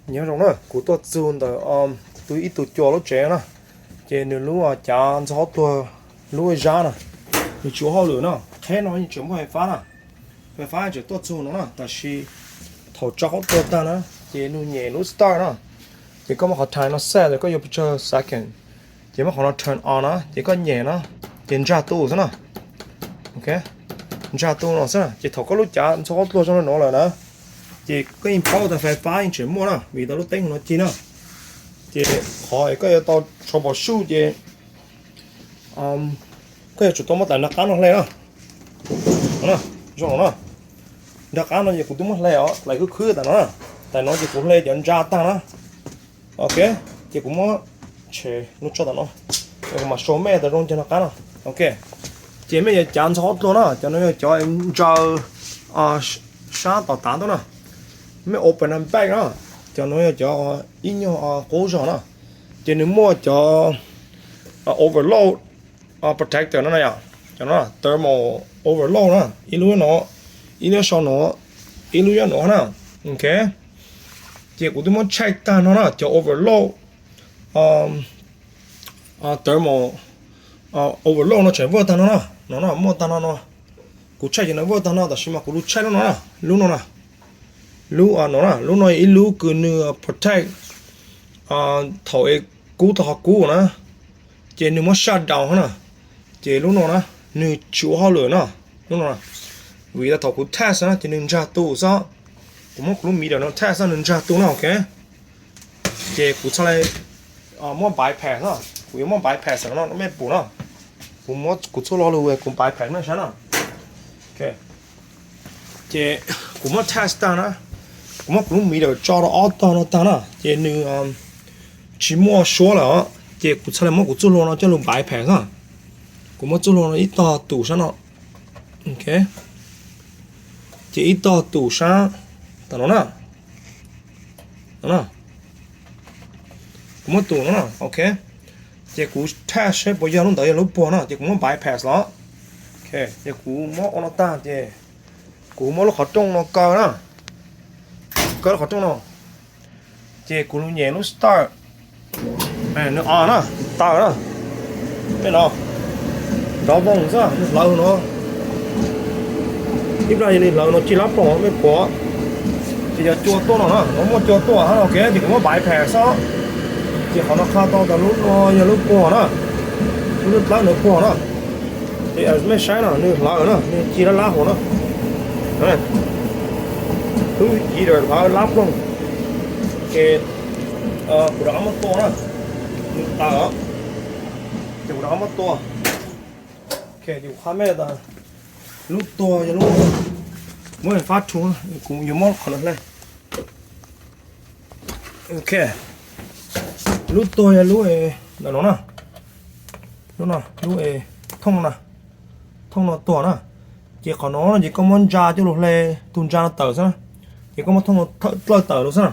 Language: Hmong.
Nyob zoo na, kuv tuaj txug ntawm tus ib tug cua lub tsev na, ces nws lub cav ntxhua qhov tuag lub zab na, nws tsis ua hauj lwm na, qheb no yeej tseem muaj fais fab na, fais fab tseem tuaj txug no na, tab sis thaum tso qhov tuag tag na, ces nws nyem lub start na, ces koj muab qhov time no set koj yuav pes tsawg second, ces muab qhov no turn on na, ces koj nyem na, ces ntsag tu xwb na. Ok, ntsag tu no xwb na, ces thaum koj lub cav ntxhua qhov tuag zoo li no lawm na, ces koj yeej paub tas fais fab yeej tseem muaj na, vim tau lub teeb no ci na. Ces qhov koj yuav tau troubleshoot ces koj yuav tsum tau muab tais nrag qab no hle na. Zoo no na, nrag qab no ces kuv twb muab hle os, hlais khwb khwb tas no na, tas no ces kuv hle cov ntsa tag na. Ok, ces kuv muab tshem lub tso tas no, kuv mam show mej tas zoo cov nrag qab no. Ok, ces mej yuav cav ntxhua qhov tuag na, cov no yog cov ntsaws sab tom tav tuaj na. Mej open them back na, cov no yog cov ib nyuag qub zog na, ces nws muaj cov overload protector no na yom, cov no thermal overload na, ib lub no, ib lub so no, ib lub nyob no na. Ok, ces kuv twb muab check tag no na, cov overload, thermal overload no tseem vawj tag no na, no na muaj tag no no. Kuv check ces nws vawj tag no, tab sis mas kuv lub check lub no na, lub no na, lub no na, lub no ib lub kws nws protect thaum es kub tau qhov kub na, ces nws muab shut down na, ces lub no na, nws tsis ua hauj lwm na, lub no na, vim thaum kuv test na ces nws ntsag tu xwb, kuv muab kuv lub meter no test nws ntsag tu na. Ok, ces kuv txhaj le muab bypass na, kuv yuav muab bypass no mej pum na, kuv muab kuv txuj lo lug kuv bypass mej saib na. Ces kuv muab test tag na, kuv muab kuv lub meter tso rau ob tog no tag na, ces nws tsis muaj suab lawm os, ces kuv txhaj le muab kuv txuj hlua no coj lug bypass na. Kuv muab txuj hlua no ib tog tus sab no, ok, ces ib tog tus sab tom no na, kuv muab tus no na, ok, ces kuv test saib puas yog lub ntawd yog lub puag na, ces kuv muab bypass los. Ok, ces kuv muab ua no tag ces kuv muab lub qhov rooj no kaw na, kaw lub qhov rooj no, ces kuv lug nyem lub start, nws o na, taw na, peb no, nrov voos xwb, nws hlawv no, ib plag yog li hlawv no ci lab ploog mej pum, ces yog cua tuaj no na, no muaj cua tuaj hab no, ok, ces kuv muab bypass xwb, ces qhov no qha tau tas lub no yog lub puag na, lub dawb dawb no puag na, ces mej saib no nws hlawv na, nws ci lab lab hauv na, lub heater hlawv lab ploog, ces kuv rov qab muab tua na, nws taw, ces kuv rov qab muab tua, ces kuv qha mej tas lub tuag yog lub, muab fab thu, kuv yuav muab qhov no hle. Ok, lub tuag yog lub ntawm no na, lub no, lub thooj no, thooj no tuag na, ces qhov no ces koj muab ntsa coj lug hle, tus ntsa no tawm xwb na, ces koj muab thooj no dlawj tawm lug xwb na.